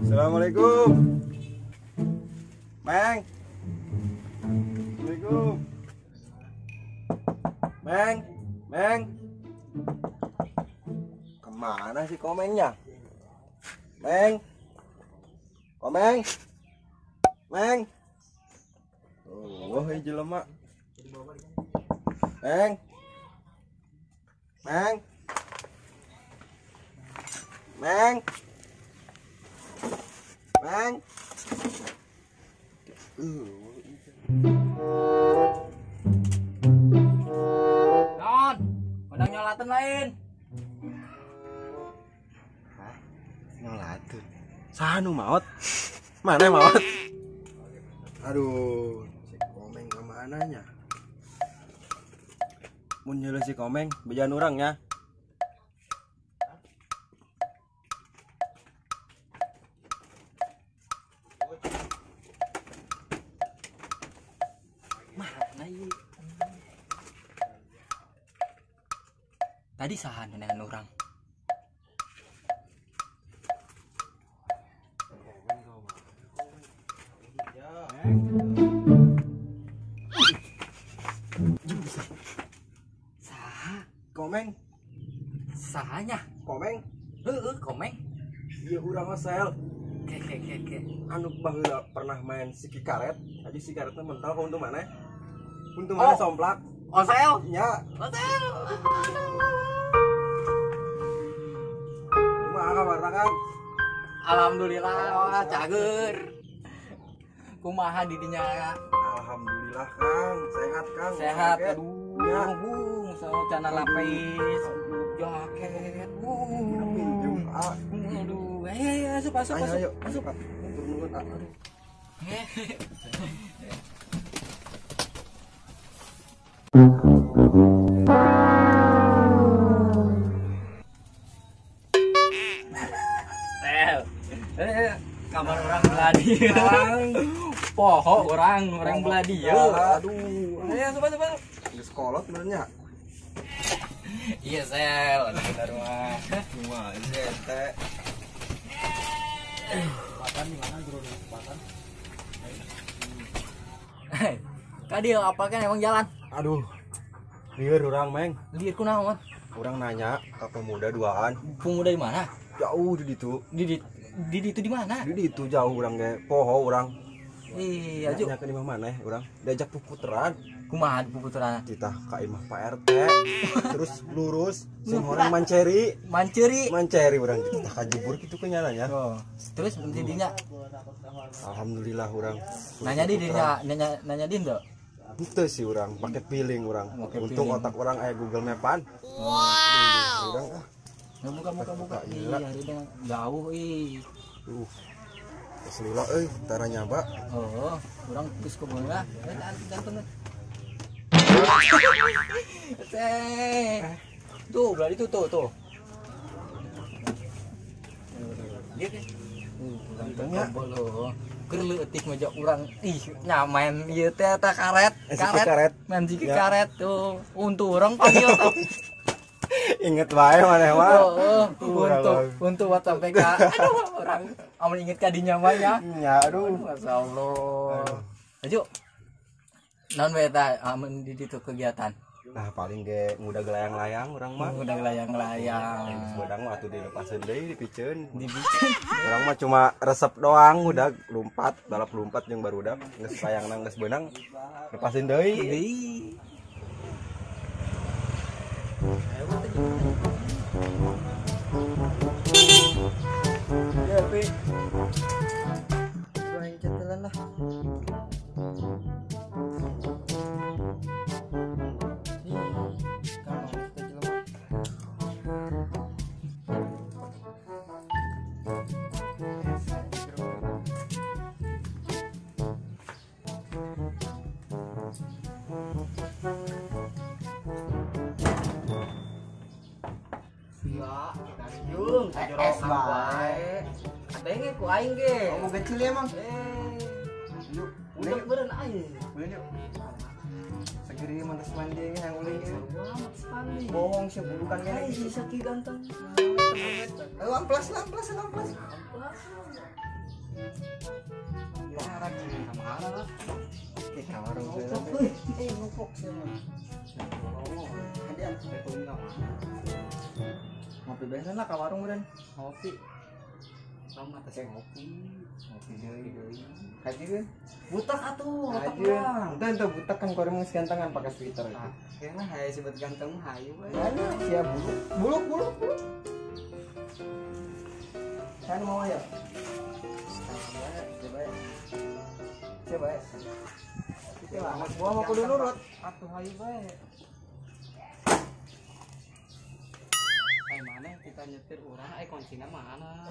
Assalamualaikum. Meng. Assalamualaikum. Meng, Meng. Kemana sih Komengnya? Meng. Komeng. Meng. Oh, hiji jelema. Meng. Meng. Meng. Meng. Non, padang nyolaten lain. Hah? Nyolaten. Saha nu maot? Mana maot? Aduh, si Komeng kemana nya? Mun nyeuleuh si Komeng, bejaan urang nya. Mana ieu? Tadi saha nu neangan urang? Saha? Komeng. Sahanya? Komeng. Heeh, Komeng. Ieu urang osel. Ke ke ke ke. Anu baheula pernah main siki karet, aja si karetna mental ka untu maneh. Untu maneh somplak. Osel? Nya. Osel. Kumaha kabarna, Kang? Alhamdulillah, wah cager. Kumaha didinya? Alhamdulillah, Kang. Sehat, Kang. Sehat. Aduh, ya. Bung, sama cana lapis, jaket, bung. Aduh, ayo, masuk, masuk, masuk, ayo, masuk. Atur nuhun, aduh. Sel, kamar orang beladi. Poho orang beladi ya. Aduh. Ayo, masuk, masuk, masuk. Geus kolot benernya. Iya, Sel, bener mah. Cuma teh. Makan di mana jero makan? Hei, kadil apa kan emang jalan? Aduh. Lieur urang, Meng. Lieur kunaon? Urang nanya ke pemuda duaan. Pemuda di mana? Jauh di ditu. Di ditu di mana? Di ditu jauh urang ge poho urang. Iya, aju. Nanya ke imah maneh urang. Diajak puputeran. Kumaha puputeran? Titah ka imah Pak RT. Terus lurus sing horeng manceri. Manceri. Manceri urang titah kajebur kitu ke nyana nya. Oh. Terus didinya alhamdulillah urang. Nanya di dinya, nanya di henteu? Henteu sih urang, pake feeling urang. Untung otak urang aya Google Mapan. Wow. Urang ah. Buka buka buka. Iya, jauh ih. Geus lila euy, tara nyaba. Oh, urang geus kebun lah. Jantung. Tuh, berarti tuh tuh tuh. Dia kan. Urang loh. Keur leutik meja urang ih nyaman ieu teh eta karet, karet. Main siki karet tuh. Untu urang panggil tuh. Inget wae maneh mah. Oh, untuk buat sampai ka aduh orang amun inget ka dinya mah ya. Nya aduh, masyaallah. Aju. Naon we eta amun di ditu kegiatan? Nah, paling ge ngudag layang-layang urang mah. Ngudag layang-layang. Geus beudang mah atuh dilepaseun deui dipiceun. Dipiceun. Urang mah cuma resep doang ngudag lompat, balap lompat jeung barudak geus layangna geus beunang lepasin deui. Deui. Ya, Pi. Gua yang cetelan lah. Ih, kamar kita jelema. Jung, es bae. Adenge ku aing ge. Kamu kecil emang. Yuk, udah beureun aing. Beureun yuk. Seger. Geri mantas mandi yang ulin. Bohong sih bukan kene si Saki ganteng. Amplas amplas amplas. Kamara. Eh kamar eh ngopok sih mah. Hadian ngopi biasa lah ka warung udah ngopi. Sama teh ngopi. Ngopi deui deui. Haji kan? Butak atuh, otak urang. Ente ente butak kan koreng geus gantengan pakai sweater itu. Kayaknya hayu sebut ganteng hayu we. Ya siap buluk. Buluk buluk buluk. Kan mau ya? Coba ya. Coba ya. Coba gua mau kudu nurut. Atuh hayu bae. Ai mana kita nyetir urang ai kuncina mana?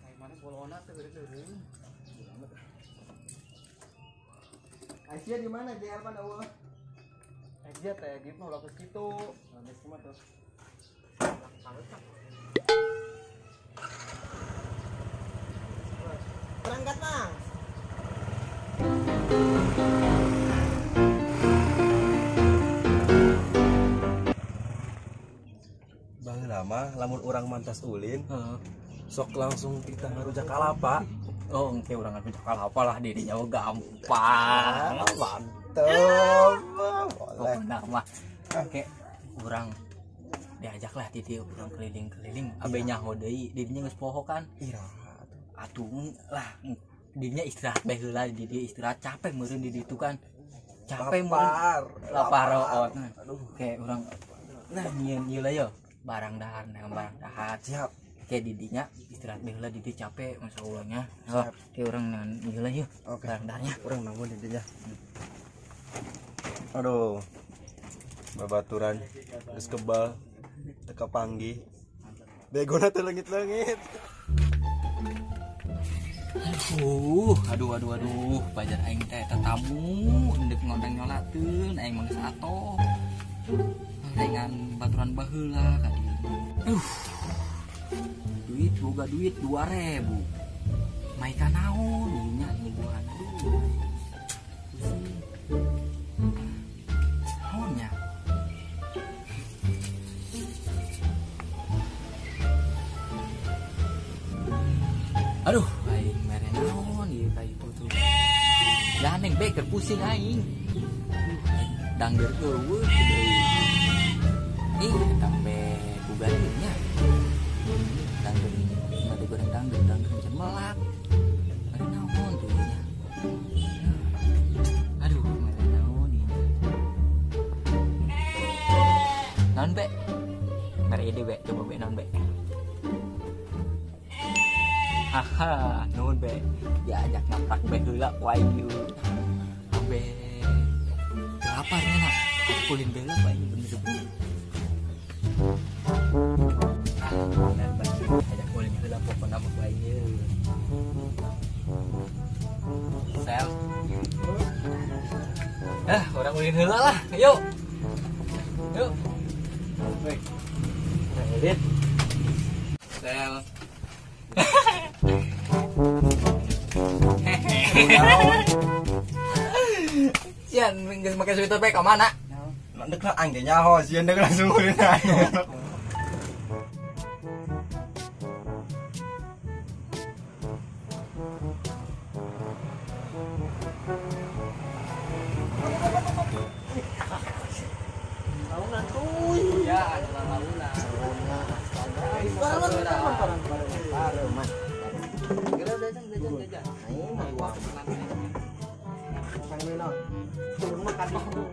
Ai mana bolona teh geureung. Aisyah di mana? JR mana eueuh? Aisyah teh gitu ulah ke situ. Geus kumaha tuh? Berangkat, Mang. Baheula mah lamun urang mantas ulin, sok langsung kita ngarujak kalapa. Oh, engke urang ngarujak kalapa lah dirinya gampang. Mantep. Boleh. Pokona mah engke urang diajak lah di dieu urang keliling-keliling abe nyaho deui dirinya geus poho kan. Iraha atuh lah dirinya istirahat bae heula di dieu istirahat capek meureun di ditu kan. Capek meureun. Lapar. Aduh, kayak urang nah nyieun ieu lah yo barang dahar nah barang dahar. Siap. Kayak didinya istirahat bae heula di dieu capek masyaallah nya. Oh, kayak urang ngan ieu lah yo barang daharnya. Urang nanggung di dinya. Aduh. Babaturan geus kebal teu kapanggih. Begona teh leungit-leungit. Aduh, aduh, aduh, aduh, pajar aing teh eta tamu endek ngondang nyolateun aing mah geus atoh. Dengan baturan baheula ka dieu. Aduh. Duit boga duit 2000. Maika naon dinya nyuguhan. Aduh. Pusing. Naon nya? Aduh, aing mere naon ieu ka itu tuh. Ganeng be keur pusing aing. Dangger eueuh deui. Ih, eta be bugareun nya. Dangger madu goreng dangger dangger can melak. Mere naon tuh nya. Aduh, mere naon ieu. Naon be? Mere ide be, coba be naon be. Haha, nuhun be. Diajak ngaprak be heula ku aing ieu. Be. Lapar nya nak. Kulin be heula ku aing bener-bener. Ah, bener be. Ajak kulin heula pokona mah ku aing ieu. Sel. Ah, urang ulin heula lah. Yuk. Yuk. Woi. Ulin. Sel. Cian, geus make sweater bae ka mana? Ndek lah aing ge nyaho, sieun deuk langsung ulin aing. Launan tuh. Ya, adalah launan. Pareman. Geura jajan jajan jajan. Aing mah dua. Kang Mino. Turun makan dulu.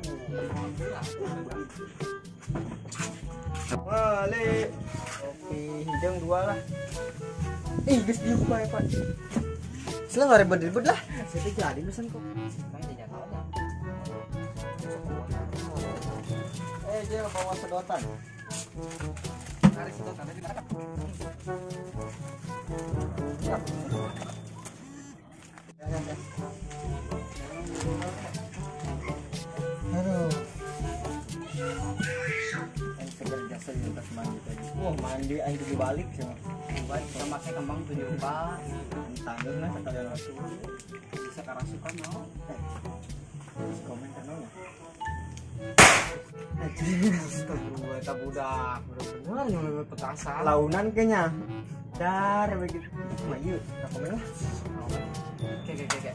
Balik. Kopi hidung dua lah. Ih, geus diuk bae, Pak. Selalu nggak ribet-ribet lah. Saya teh jadi mesen kok. Eh, dia bawa sedotan. Tarik sedotan aja mana? Aduh. Aing seger jasa di atas mandi tadi. Wah, mandi aing kudu balik sih. Balik sama saya kembang 74. Tanggung lah sekalian waktu. Bisa karasukan no. Terus komen kan no. Astagfirullah, eta budak bener-bener nyolong petasan. Launan kayaknya. Dar begitu. Mah ieu, komen lah. Oke.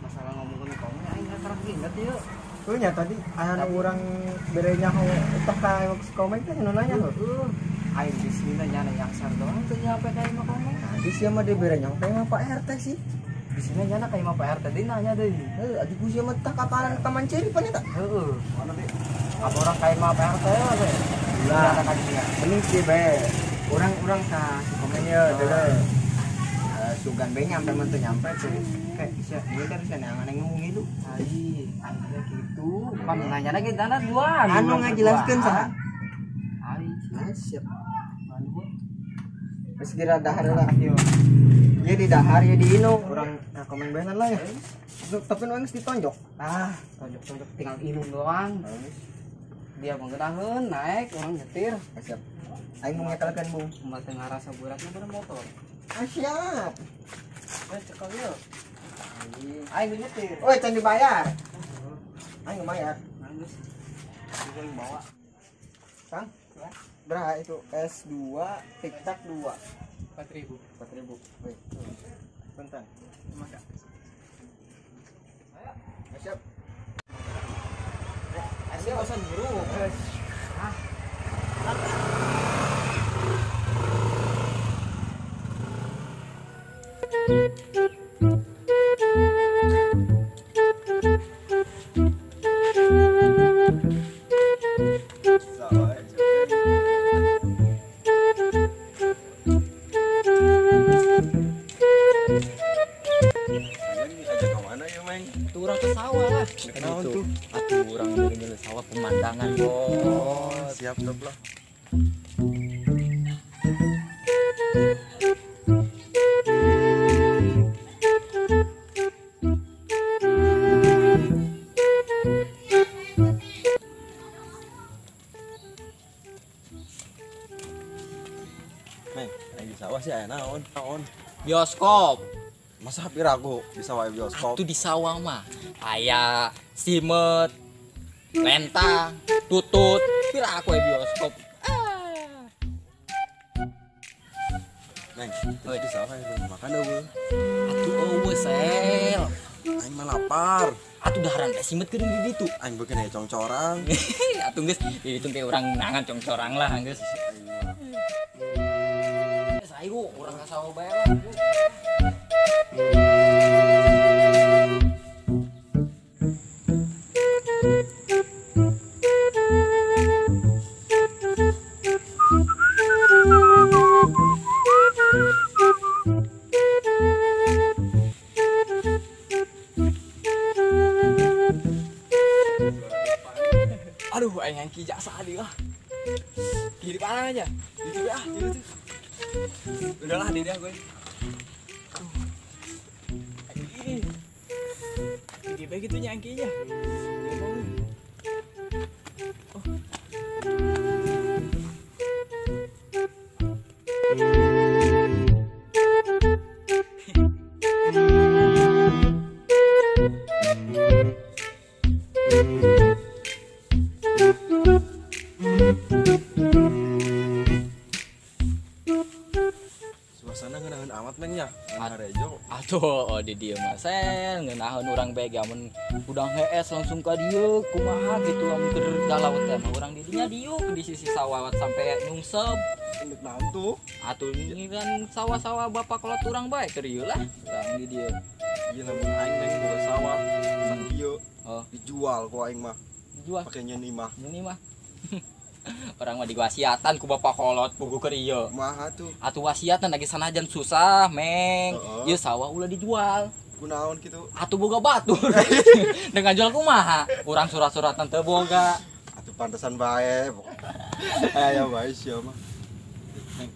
Masalah ngomongkeun komen aing karek inget ieu. Tuh nya tadi aya urang bere nyaho teh ka komen teh nu nanya heuh. Aing di sini nya nyasar doang teu nyampe ka imah komen. Di sia mah dibere nyaho ka imah Pak RT sih. Di sini nya ka imah Pak RT deui nanya deui. Heuh, adi ku sia mah tah kaparan Taman Ceri pan eta. Heuh. Mana deui? Apa urang ka imah Pak RT we. Lah, mending sih bae. Urang-urang ka si komen ye deuleu. Sugan bae nyampe mun teu nyampe sih. Kayak sia ieu kan sia neangan ngomong itu. Ai, aya kitu. Pan nanya lagi dana dua. Anu ngajelaskeun saha? Ai, siap. Wis kira dahar lah. Ieu di dahar ieu di inung. Urang komen bae lah ya. Tapi nu geus ditonjok. Ah, tonjok-tonjok tinggal inung doang. Dia menggenaheun naik urang nyetir. Siap. Aing mau nyekelkeun bung. Kumaha teu ngarasa beratna bener motor. Ah, siap. Eh cekel ieu. Aing nyetir. Oi, can dibayar. Aing bayar. Geus. Aing bawa. Kang, berapa itu? S2 tiktak 2. 4.000. 4.000. Woi. Bentar. Maka. Ayo. Siap. Ayo bosan buru. Ah. Turang ke sawah lah. Naon tuh? Atuh urang ngeungeun sawah pemandangan, bos. Siap top lah. Meng, di sawah sih aya naon? Naon? Bioskop. Masa piraku di sawah bioskop? Atuh di sawah mah aya simet, lentang, tutut, piraku aya bioskop. Ah. Neng, di sawah aya makan eueuh. Atuh eueuh sel. Aing mah lapar. Atuh daharan teh simet keur di ditu. Aing beukeun aya congcorang. Atuh geus di ditu teh urang nangan congcorang lah geus. Geus ayo urang ka sawah bae lah. Aduh, aing ngangki jasa dia lah. Kiri parah aja. Di ah, di situ. Udahlah, di dia gue. Di gitu nya angkinya. Oh. Suasana ngeunaheun amat men nya. Harejo. Atuh oh, di dieu mah sel ngeunaheun urang bae ge amun udang hees langsung ka dieu kumaha gitu amun keur galau teh mah urang di dinya diuk di sisi sawah sampai nyungsep. Induk naon tuh? Atuh ini kan sawah-sawah bapak kolot urang bae keur ieu lah urang di dieu. Ieu lamun aing mah boga sawah sakieu. Oh, dijual ku aing mah. Dijual. Pake nyeun imah. Nyeun imah. Orang mah diwasiatan ku bapak kolot pugu keur ieu. Kumaha tuh? Atuh wasiatan lagi sanajan susah, Meng. Ieu sawah ulah dijual. Kunaon kitu? Atuh boga batur. Dengan jual kumaha? Urang surat-suratan teu boga. Atuh pantesan bae. Aya bae sia mah. Neng.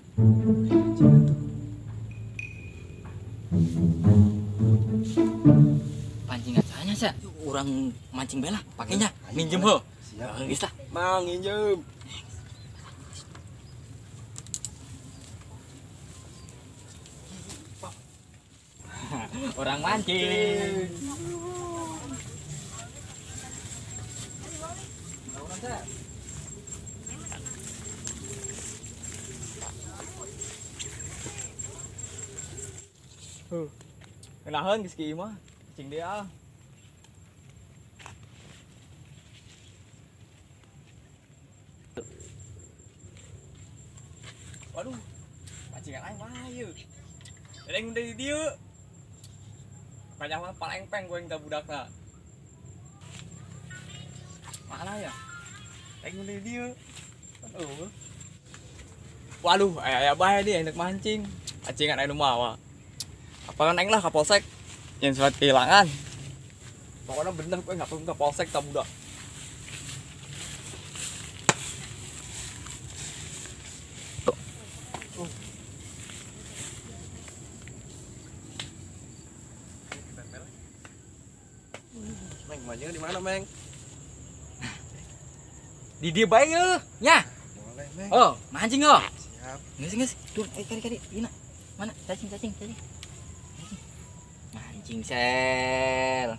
Pancingan sahanya sia. Urang mancing bae lah, pakenya minjem heuh. Siap. Geus lah. Mang nginjem. Orang mancing. Sel. Kenahan geus kieu mah, cicing dia. Waduh, pancingan aing mah ieu. Aing udah di dieu. Banyak mah paling peng gue yang budakna. Mana ya? Aing udah di dieu. Aduh. Waduh, aya bae dia hendak mancing. Pancingan aing nu mawa. Apa kan aing lah ka polsek yang surat kehilangan. Pokoknya bener gue enggak perlu ke polsek ta budak. Meng, mancingnya di mana, Meng? Di dia bae yeuh, nya. Boleh, Meng. Oh, mancing oh. Siap. Geus geus, tuh kari kari, ieu mana? Cacing cacing cacing. Mancing sel.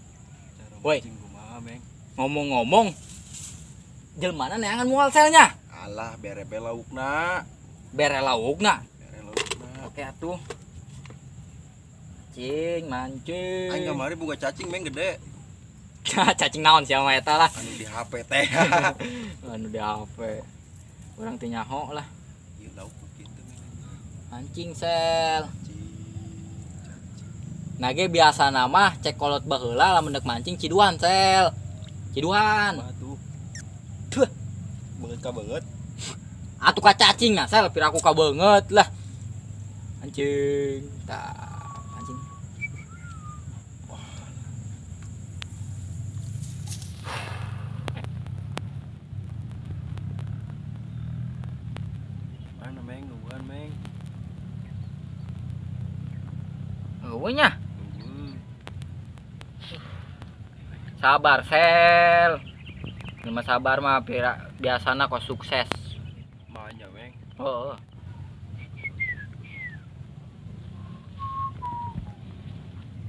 Woi, ngomong-ngomong, jelmana neangan mual selnya? Alah, bere laukna. Bere laukna. Bere laukna. Oke atuh. Mancing, mancing. Aing kamari boga cacing Meng gede. Cacing naon sia mah eta lah. Anu di HP teh. Anu di HP. Urang teu nyaho lah. Ieu lauk kitu Meng. Mancing sel. Nage biasa nama cek kolot baheula lamun deuk mancing ciduan sel. Ciduan. Atuh. Tuh. Beungeut ka beungeut. Atuh ka cacing nah sel piraku ka beungeut lah. Mancing. Tah, mancing. Wah. Mana Meng, nungguan Meng. Eueuh nya. Sabar sel. Nama sabar mah biasana kok sukses. Banyak, Meng. Oh.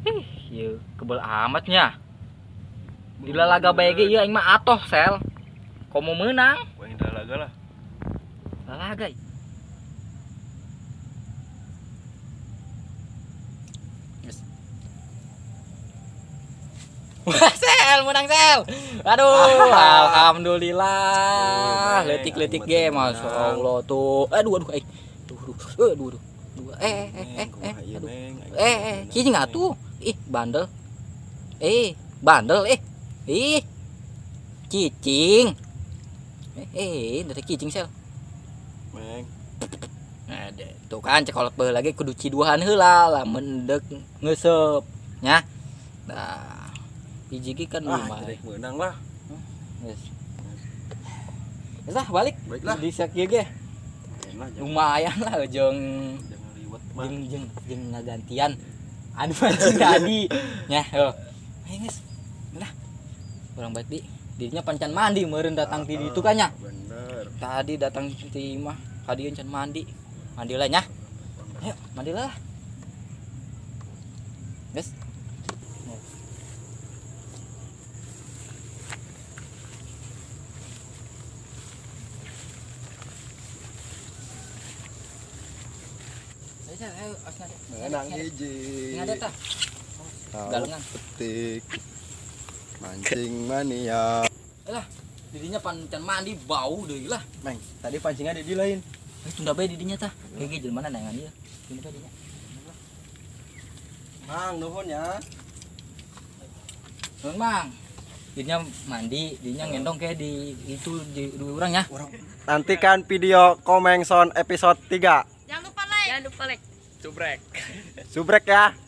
Ih, ieu kebel amatnya. Dilalaga bae ge ieu aing mah atoh sel. Komo meunang. Aing dilalaga lah. Lalaga. Wah, sel menang sel. Aduh, alhamdulillah. Leutik-leutik ge, masya Allah tuh. Aduh, aduh, eh. Duh, duh, aduh, aduh. Dua, aduh. Cicing atuh. Ih, bandel. Bandel, Ih. Cicing. Dari cicing sel. Meng. Ada. Tuh kan cekolot baheula lagi kudu ciduhan heula lamun deuk ngeuseup nya. Nah, hiji kan lumayan. Ah, menang lah. Yes. Yes lah, balik. Baiklah. Di sakieu ge. Lumayan lah jeung liwet mah. Jeung jeung ngagantian anu mancing tadi. Nya, heuh. Ayo geus. Lah. Urang balik di dirinya pancan mandi meureun datang ti ditu kan nya. Bener. Tadi datang ti imah, ka dieu can mandi. Mandi lah nya. Ayo, mandi lah. Geus. Menang hiji. Galengan. Petik. Mancing mania. Lah, didinya pancan mandi bau deui lah. Meng, tadi pancingnya di lain. Tunda bae didinya tah. Kayak ge jelema neangan ieu. Tunda bae dinya. Mang, nuhun ya. Nuhun, Mang. Didinya mandi, didinya ngendong kayak di itu di urang ya. Nantikan video Komeng Sound episode 3. Jangan lupa like. Jangan lupa like. Subrek. Subrek ya.